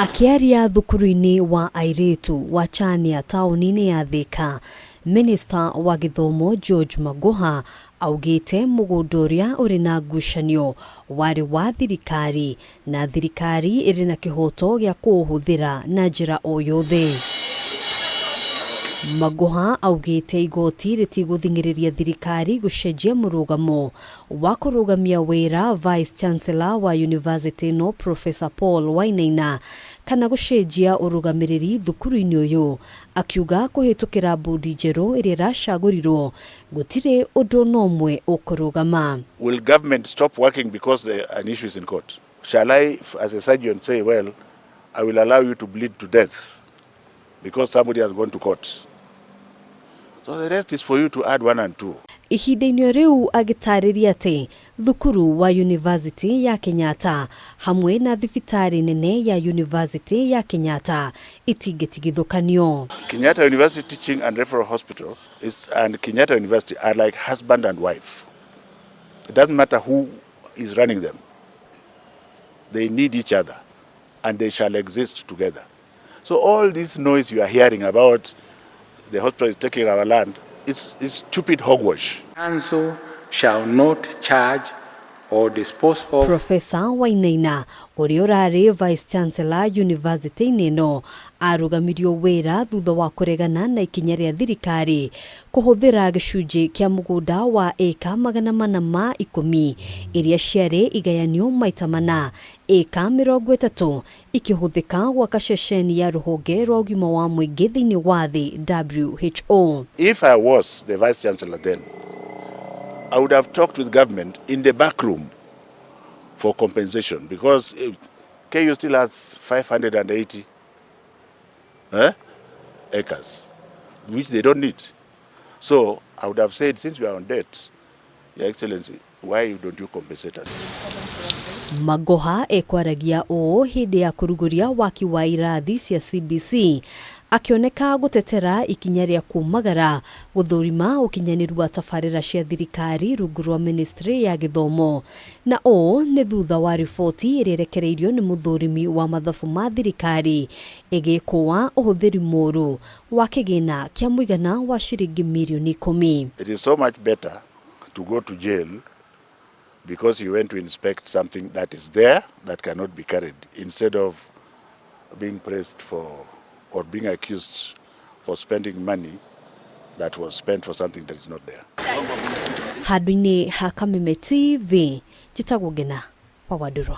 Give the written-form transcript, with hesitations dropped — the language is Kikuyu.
Akĩaria thukuru-inĩ wa airĩtu wa Chania taũni-inĩ ya Thika, Minista wa gĩthomo George Magoha augĩte mũgũnda ũrĩa ũrĩ na ngucanio warĩ wa thirikari na thirikari ĩrĩ na kĩhooto gĩa kũũhũthĩra na njĩra o yothe. Magoha augĩte igoti rĩtigũthing'ĩrĩria thirikari gũcenjia mũrũgamo wa kũrũgamia wĩra Vice Chancellor wa yunivasĩtĩ ĩno Professor Paul Wainaina kana gũcenjia ũrũgamĩrĩri thukuru-inĩ ũyũ, akiuga kũhĩtũkĩra mbũndi njerũ ĩrĩa ĩracagũrirwo gũtirĩ ũndũ ona ũmwe ũkũrũgama. Will government stop working because an issue is in court? Shall I, as a surgeon, say, well, I will allow you to bleed to death because somebody has gone to court? So the rest is for you to add one and two. Ihinda-inĩ rĩu agĩtarĩria atĩ thukuru wa Yunivasĩtĩ ya Kenyatta hamwe na thibitarĩ nene ya Yunivasĩtĩ ya Kenyatta itingĩtigithũkanio. Kenyatta University Teaching and Referral Hospital and Kenyatta University are like husband and wife. It doesn't matter who is running them. They need each other and they shall exist together. So all this noise you are hearing about the hospital is taking our land is stupid hogwash. Council shall not charge or dispose of. Professor Wainaina ũrĩa ũrarĩ Vice Chancellor yunivasĩtĩ-inĩ ĩno arũgamirio wĩra thutha wa kũregana na ikinya rĩa thirikari kũhũthĩra gĩcunjĩ kĩa mũgũnda wa ĩka 410 iria ciarĩ igayanio maita mana, ĩka 30 ikĩhũthĩka gwaka ceceni ya rũhonge rwa ũgima wa mũingĩ thĩinĩ wa thĩ WHO. If I was the Vice Chancellor then, I would have talked with government in the back room for compensation because KU still has 580 acres, which they don't need. So I would have said, since we are on debt, Your Excellency, why don't you compensate us? Magoha ekwaragia ũũ hĩndĩ ya kũrugũria waki wa irathi cia CBC, akĩoneka gũtetera ikinya rĩa kumagara gũthũrima ũkinyanĩru wa tabarĩra cia thirikari rungu rwa ministry ya gĩthomo, na ũũ nĩ thutha wa riboti ĩrĩa ĩrekereirio nĩ mũthũrimi wa mathabu ma thirikari ĩgĩkũa ũhũthĩri mũru wa kĩgĩna kĩa mũigana wa ciringi mirioni 10. It is so much better to go to jail because you went to inspect something that is there that cannot be carried, instead of being praised for or being accused for spending money that was spent for something that is not there. Handũ-inĩ ha Kameme TV, njĩtagwo Ngena wa Wandũrũ.